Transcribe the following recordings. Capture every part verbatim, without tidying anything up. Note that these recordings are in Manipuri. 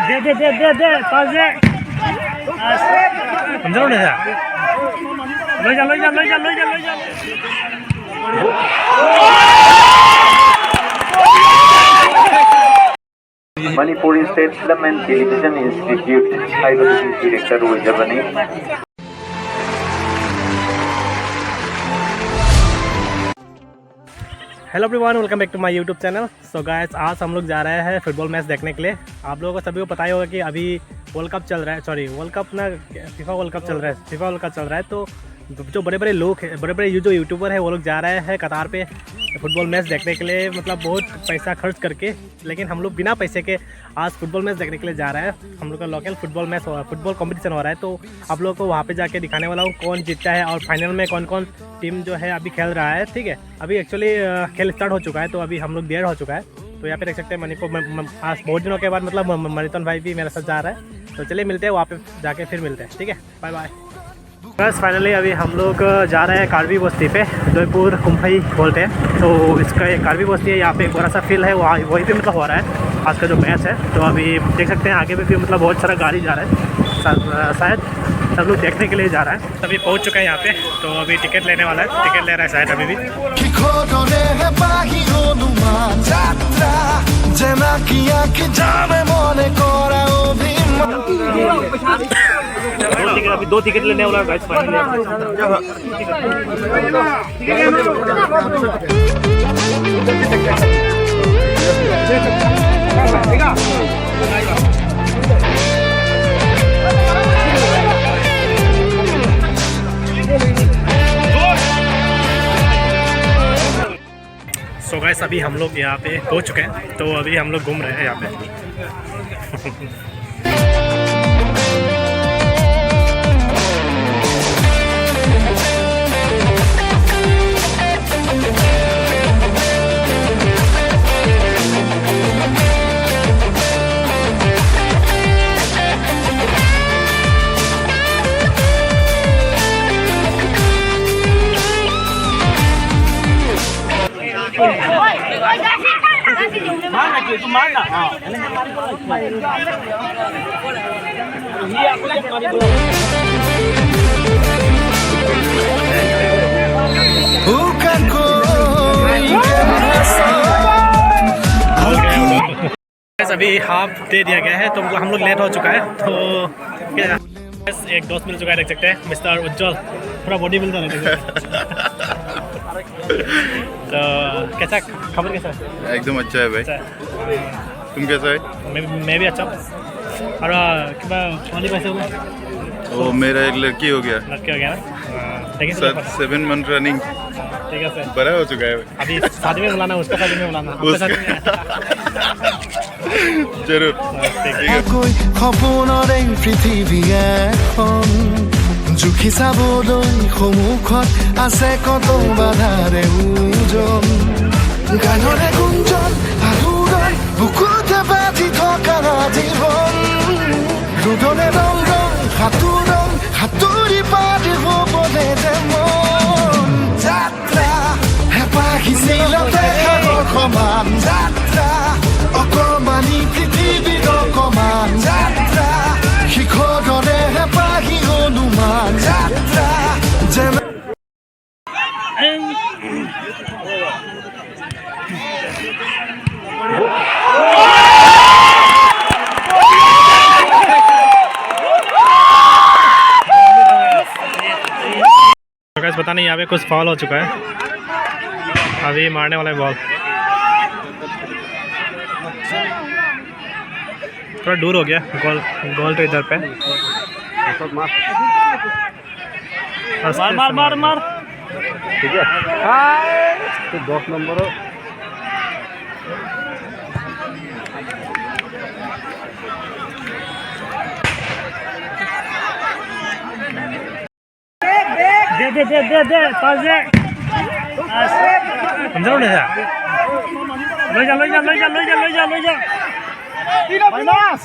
ꯗꯦ, ꯗꯦ, ꯗꯦ, ꯗꯦ, ꯗꯦ, ꯄꯥꯁ ꯗꯦ꯫ ꯑꯁ, ꯉꯝꯖꯔꯣꯅꯦ, ꯁꯦ꯫ ꯂꯣꯏ ꯌꯥ, ꯂꯣꯏ ꯌꯥ, ꯂꯣꯏ ꯌꯥ, ꯂꯣꯏ ꯌꯥ, ꯂꯣꯏ ꯌꯥ꯫ Manipuri State Film and Television Institute ꯍꯥꯏꯕꯗꯨꯒꯤ director ꯑꯣꯏꯖꯕꯅꯤ꯫ Hello everyone, welcome back to my YouTube channel. So guys, आज हम लोग जा रहे हैं फुटबॉल मैच देखने के लिए। आप लोगों को सभी को पता ही होगा कि अभी वर्ल्ड कप चल रहा है, सॉरी, वर्ल्ड कप ना, फीफा वर्ल्ड कप चल रहा है, फीफा वर्ल्ड कप चल रहा है। तो जो बड़े बड़े लोग हैं, बड़े बड़े ये जो यूट्यूबर है, वो लोग जा रहे हैं कतार पे फुटबॉल मैच देखने के लिए, मतलब बहुत पैसा खर्च करके। लेकिन हम लोग बिना पैसे के आज फुटबॉल मैच देखने के लिए जा रहे हैं। हम लोग का लोकल फुटबॉल मैच हो रहा है, फुटबॉल कंपटीशन हो रहा है। तो आप लोगों को वहाँ पे जाके दिखाने वाला हूँ कौन जीतता है और फाइनल में कौन कौन टीम जो है अभी खेल रहा है। ठीक है, अभी एक्चुअली खेल स्टार्ट हो चुका है, तो अभी हम लोग देर हो चुका है। तो यहाँ पे देख सकते हैं मणिपुर में, म-, आज बहुत दिनों के बाद, मतलब, म-, म-, मणितन भाई भी मेरे साथ जा रहा है। तो चलिए, मिलते हैं वहाँ पे, जाके फिर मिलते हैं। ठीक है, बाय बाय। बस, फाइनली अभी हम लोग जा रहे हैं कार्बी बस्ती पे, जयपुर कुंफई बोलते हैं। तो इसका एक कार्बी बस्ती है, यहाँ पे एक बड़ा सा फील्ड है, वहाँ, वहीं पे, मतलब, हो रहा है आज का जो मैच है। तो अभी देख सकते हैं आगे भी, भी, मतलब, बहुत सारा गाड़ी जा रहा है, शा-, शायद सब लोग देखने के लिए जा रहा है। अभी पहुँच चुका है यहाँ पे, तो अभी टिकट लेने वाला है, टिकट ले रहा है शायद अभी भी। दो टिकट, अभी दो टिकट लेने वाला है गाइस, फाइनली। सो गाइस, अभी हम लोग यहाँ पे पहुँच चुके हैं, तो अभी हम लोग घूम रहे हैं यहाँ पे। Guys, अभी हाफ दे दिया गया है, तो हम लोग लेट हो चुका है। तो guys, एक दोस्त मिल चुका है, देख सकते हैं, मिस्टर उज्जवल, पूरा बॉडी बिल्डर है। तो कैसा, खबर कैसा है? एकदम अच्छा है भाई। अच्छा। तुम कैसा है? मैं, मैं भी अच्छा हूँ। और, आ, क्या, शादी कैसे हो गया? वो मेरा एक लड़की हो गया। लड़की हो गया ना? हाँ, लेकिन सर, सेवन मंथ रनिंग। ठीक है सर। बड़ा हो चुका है। अभी शादी में बुलाना, उसका शादी में बुलाना, आपका शादी में। जरूर। हाँ, ठीक है। একই সপোনর এই পৃথিৱী এখন, জুখি চাবলৈ সন্মুখত আছে কত বাধাৰে ওজন। গানৰে গুঞ্জন, আহুৰণ, বুকুতে বাজি থকা জীৱন। ৰুদনে ৰং ৰং, সাঁতোৰণ, সাঁতুৰি পাৰ হ'বলৈ যে মন। যাত্ৰা, হেঁপাহিছিল দেখাৰ সমান। যাত্ৰা, অকমানি পৃথিৱীৰ অকমান। যাত্ৰা, শিখৰৰে হেঁপাহি অনুমান। যাত্ৰা, যেন तो guys, पता नहीं यहाँ पे कुछ फाउल हो चुका है, अभी मारने वाला है बॉल। थोड़ा दूर हो गया गोल, गोल तो इधर पे। मार, मार, मार, मार। ठीक है, तो दस नंबर हो। दे, दे, दे, दे, दे, पास दे। कमजोर नहीं था। ले जा, ले जा, ले जा, ले जा, ले जा, ले जा। माइनस।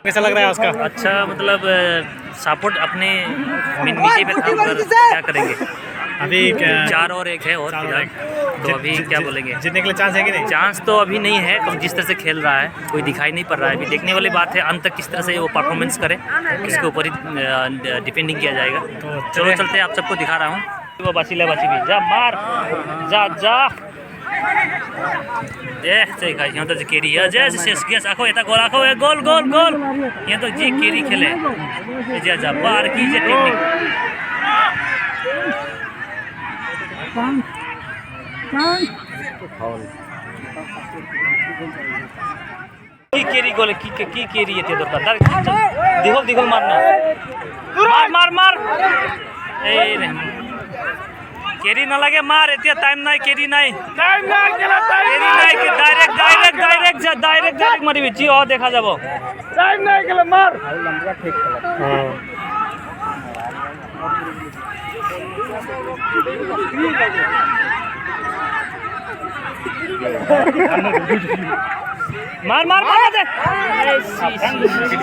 कैसा लग रहा है उसका? अच्छा, मतलब, सपोर्ट अपने नीचे पे काम कर क्या करेंगे? अभी चार और एक है और फिलहाल। तो अभी क्या बोलेंगे? जीतने के लिए चांस है कि नहीं? चांस तो अभी नहीं है, तो जिस तरह से खेल रहा है, कोई दिखाई नहीं पड़ रहा है। अभी देखने वाली बात है अंत तक किस तरह से वो परफॉर्मेंस करे, इसके ऊपर ही डिपेंडिंग किया जाएगा। तो चलो, चलते हैं, आप सबको दिखा रहा हूँ। वो बाची ले, बाची भी जा, मार जा, जा। ए, चाहिँ गाइस, यहाँ त केरी, ए, जे, जे, सेस, गेस, आखो, यता गोल, आखो, ए, गोल, गोल, गोल। यहाँ त जे केरी खेले। ए, जे, जा, बार की जे टेक्निक। কি কেরি গলে, কি কে-, কি কেরি এতিয়া দৰকাৰ? তাৰ দীঘল দীঘল মাৰ না। মাৰ, মাৰ, মাৰ। এই ৰে। কেৰি নালাগে, মাৰ, এতিয়া টাইম নাই, কেৰি নাই। টাইম নাই, কেলা, টাইম কেৰি নাই। নাই, কি ডাইৰেক্ট, ডাইৰেক্ট, ডাইৰেক্ট যা, ডাইৰেক্ট, ডাইৰেক্ট মাৰিবি, যি অ দেখা যাব। টাইম নাই, কেলা, মাৰ। মাৰ, মাৰ, মাৰ, মাৰ দে। এই চি, চি, চি।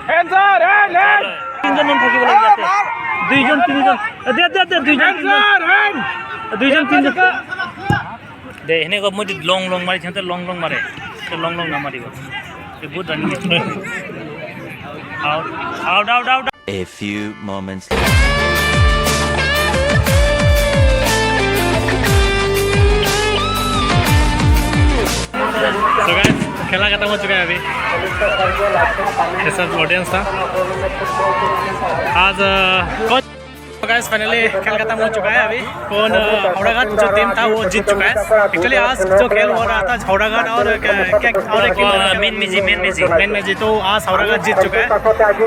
Hand, sir, hand, hand. তিনিজন মান থাকিব লাগে ইয়াতে। দুইজন, তিনিজন। এ, দে, দে, দে, দুইজন, হেণ্ড, তিনিজন। Sir, hand. দুইজন, তিনিজন। দে, সেনেকৈ মই লং লং মাৰি, সিহঁতে লং লং মাৰে। সিহঁতে লং লং নামাৰিব। এই বহুত ৰানিং আছে। Out, out, out, out. A few moments later. So guys, खेला खत्म हो चुका है अभी। ये सब ऑडियंस था। आज, अ, कौन गाइस, फाइनली खेल खत्म हो चुका है। अभी कौन, अ, हावड़ाघाट जो टीम था, वो जीत चुका है। एक्चुअली आज जो खेल हो रहा था हावड़ाघाट और क्या, क्या, और एक टीम, मेन मेजी, मेन मेजी। मेन मेजी, तो आज हावड़ाघाट जीत चुका है।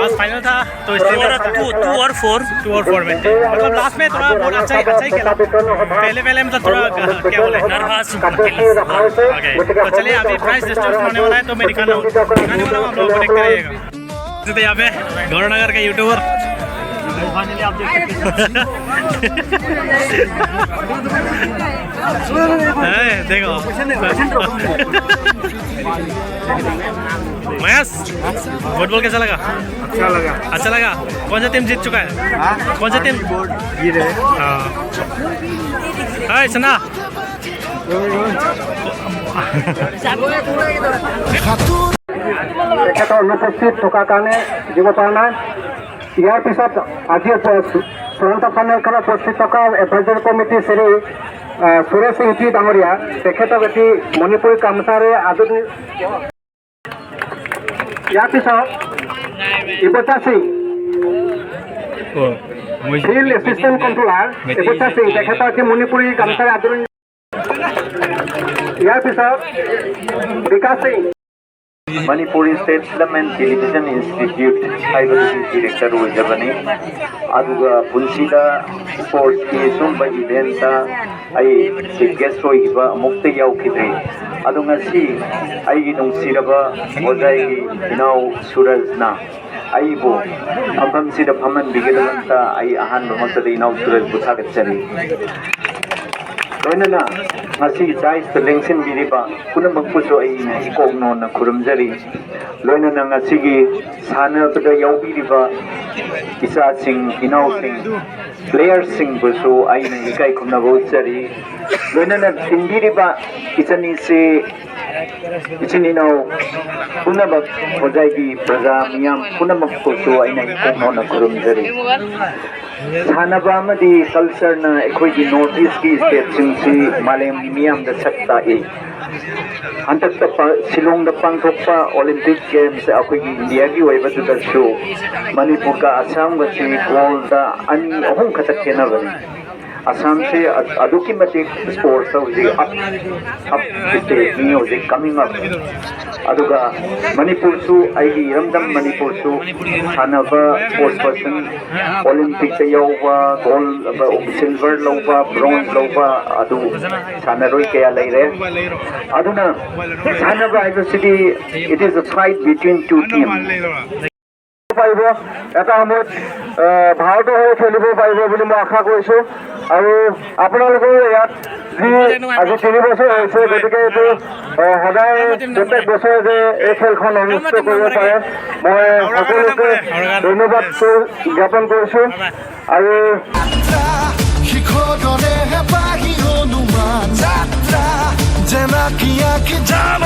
आज फाइनल था, तो इसलिए टू और फोर। टू और फोर में, मतलब लास्ट में थोड़ा बहुत अच्छा ही, अच्छा ही खेला। पहले पहले मतलब थोड़ा, क्या बोले, नर्वस। ओके, तो चलिए, अभी प्राइस डिस्ट्रीब्यूशन होने वाला है, तो मैं दिखाना हूँ, दिखाने वाला हूँ आप लोगों को, देखते रहिएगा। तो यहाँ पे गौरनगर के यूट्यूबर, फाइनली आप देख सकते हैं। ए, देखो। महेश, फुटबॉल कैसा लगा? अच्छा लगा। अच्छा लगा। कौन सा टीम जीत चुका है? हाँ? कौन सा टीम? बोर्ड ये रहे। हाँ। हाय सना। তেখেতৰ অনুপস্থিত থকাৰ কাৰণে দিব পৰা নাই। ইয়াৰ পিছত আজি উপ-, চূড়ান্ত ফাইনেল খেলত উপস্থিত থকা এডভাইজৰী কমিটি শ্ৰী, আহ, সুৰেশ ইংতি ডাঙৰীয়া, তেখেতক এটি মণিপুৰী গামোচাৰে আদৰণি। ইয়াৰ পিছত Ibcha Singh, field assistant controller Ibcha Singh, তেখেতক এটি মণিপুৰী গামোচাৰে আদৰণি। ইয়াৰ পিছত Bikash Singh, Manipuri State Film and Television Institute ꯍꯥꯏꯕꯗꯨꯒꯤ ꯗꯤꯔꯦꯛꯇꯔ ꯑꯣꯏꯖꯕꯅꯤ꯫ ꯑꯗꯨꯒ ꯄꯨꯟꯁꯤꯗ ꯁ꯭ꯄꯣꯔꯠꯁꯀꯤ ꯁꯨꯝꯕ ꯏꯚꯦꯟꯠꯇ ꯑꯩ ꯆꯤꯐ ꯒꯦꯁ ꯑꯣꯏꯈꯤꯕ ꯑꯃꯨꯛꯇ ꯌꯥꯎꯈꯤꯗ꯭ꯔꯤ꯫ ꯑꯗꯣ ꯉꯁꯤ ꯑꯩꯒꯤ ꯅꯨꯡꯁꯤꯔꯕ ꯑꯣꯖꯥꯒꯤ ꯏꯅꯥꯎ ꯁꯨꯔꯖꯅ ꯑꯩꯕꯨ ꯐꯝꯐꯝꯁꯤꯗ ꯐꯝꯍꯟꯕꯤꯒꯗꯕ ꯑꯩ ꯑꯍꯥꯟꯕꯃꯛꯇꯗ ꯏꯅꯥꯎ ꯁꯨꯔꯖꯕꯨ ꯊꯥꯒꯠꯆꯔꯤ꯫ ꯂꯣꯏꯅꯅ ꯉꯁꯤ ꯗꯥꯏꯁꯇ ꯂꯦꯡꯁꯤꯟꯕꯤꯔꯤꯕ ꯄꯨꯝꯅꯃꯛꯄꯨꯁꯨ ꯑꯩꯅ ꯏꯀꯣꯛ ꯅꯣꯟꯅ ꯈꯨꯔꯨꯝꯖꯔꯤ꯫ ꯂꯣꯏꯅꯅ ꯉꯁꯤꯒꯤ ꯁꯥꯟꯅꯕꯗ ꯌꯥꯎꯕꯤꯔꯤꯕ ꯏꯆꯥꯁꯤꯡ, ꯏꯅꯥꯎꯁꯤꯡ, ꯄ꯭ꯂꯦꯌꯔꯁꯤꯡꯕꯨꯁꯨ ꯑꯩꯅ ꯏꯀꯥꯏ ꯈꯨꯝꯅꯕ ꯎꯠꯆꯔꯤ꯫ ꯂꯣꯏꯅꯅ ꯊꯤꯟꯕꯤꯔꯤꯕ ꯏꯆꯟ ꯏꯆꯦ, ꯏꯆꯤꯟ ꯏꯅꯥꯎ ꯄꯨꯝꯅꯃꯛ, ꯍꯣꯖꯥꯏꯒꯤ ꯄ꯭ꯔꯖꯥ ꯃꯤꯌꯥꯝ ꯄꯨꯝꯅꯃꯛꯄꯨꯁꯨ ꯑꯩꯅ ꯏꯀꯣꯛ ꯃꯣꯟꯅ ꯈꯨꯔꯨꯝꯖꯔꯤ꯫ ꯁꯥꯟꯅꯕ ꯑꯃꯗꯤ ꯀꯜꯆꯔꯅ ꯑꯩꯈꯣꯏꯒꯤ ꯅꯣꯔꯠ ꯏꯁꯀꯤ ꯁ꯭ꯇꯦꯠꯁꯤꯡꯁꯤ ꯃꯥꯂꯦꯝꯒꯤ ꯃꯤꯌꯥꯝꯗ ꯁꯛ ꯇꯥꯛꯏ꯫ ꯍꯟꯗꯛꯇ ꯄ-, ꯁꯤꯂꯣꯡꯗ ꯄꯥꯡꯊꯣꯛꯄ ꯑꯣꯂꯤꯝꯄꯤꯛ ꯒꯦꯝꯁ ꯑꯩꯈꯣꯏꯒꯤ ꯏꯟꯗꯤꯌꯥꯒꯤ ꯑꯣꯏꯕꯗꯨꯗꯁꯨ ꯃꯅꯤꯄꯨꯔꯒ ꯑꯁꯥꯝꯒꯁꯤ ꯒꯣꯜꯗ ꯑꯅꯤ ꯑꯍꯨꯝ ꯈꯛꯇ ꯈꯦꯠꯅꯕꯅꯤ꯫ ꯑꯁꯥꯝꯁꯤ ꯑ-, ꯑꯗꯨꯛꯀꯤ ꯃꯇꯤꯛ ꯁ꯭ꯄꯣꯔꯠꯁꯇ ꯍꯧꯖꯤꯛ ꯑꯞ, ꯑꯞ ꯁ꯭ꯇꯦꯖꯅꯤ, ꯍꯧꯖꯤꯛ ꯀꯃꯤꯡ ꯑꯞ꯫ ꯑꯗꯨꯒ ꯃꯅꯤꯄꯨꯔꯁꯨ, ꯑꯩꯒꯤ ꯏꯔꯝꯗꯝ ꯃꯅꯤꯄꯨꯔꯁꯨ ꯁꯥꯟꯅꯕ ꯁ꯭ꯄꯣꯔꯠꯁ ꯄꯔꯁꯟ ꯑꯣꯂꯤꯝꯄꯤꯛꯇ ꯌꯥꯎꯕ, ꯒꯣꯜ, ꯁꯤꯜꯚꯔ ꯂꯧꯕ, ꯕ꯭ꯔꯣꯟꯖ ꯂꯧꯕ ꯑꯗꯨ ꯁꯥꯟꯅꯔꯣꯏ ꯀꯌꯥ ꯂꯩꯔꯦ꯫ ꯑꯗꯨꯅ ꯁꯥꯟꯅꯕ ꯍꯥꯏꯕꯁꯤꯗꯤ, it is a fight between two teams. পাৰিব, এটা সময়ত আহ, ভাৰতৰ হৈ খেলিব পাৰিব বুলি মই আশা কৰিছো। আৰু আপোনালোকৰো ইয়াত যি আজি তিনি বছৰ হৈছে, গতিকে এইটো আহ, সদায় প্ৰত্যেক বছৰে যে এই খেলখন অনুষ্ঠিত কৰিব পাৰে, মই সকলোকে ধন্যবাদ জ্ঞাপন কৰিছো। আৰু যাত্ৰা, শিখৰৰে হেঁপাহী হনুমান যাত্ৰা, জেনাকী আঁকি যাম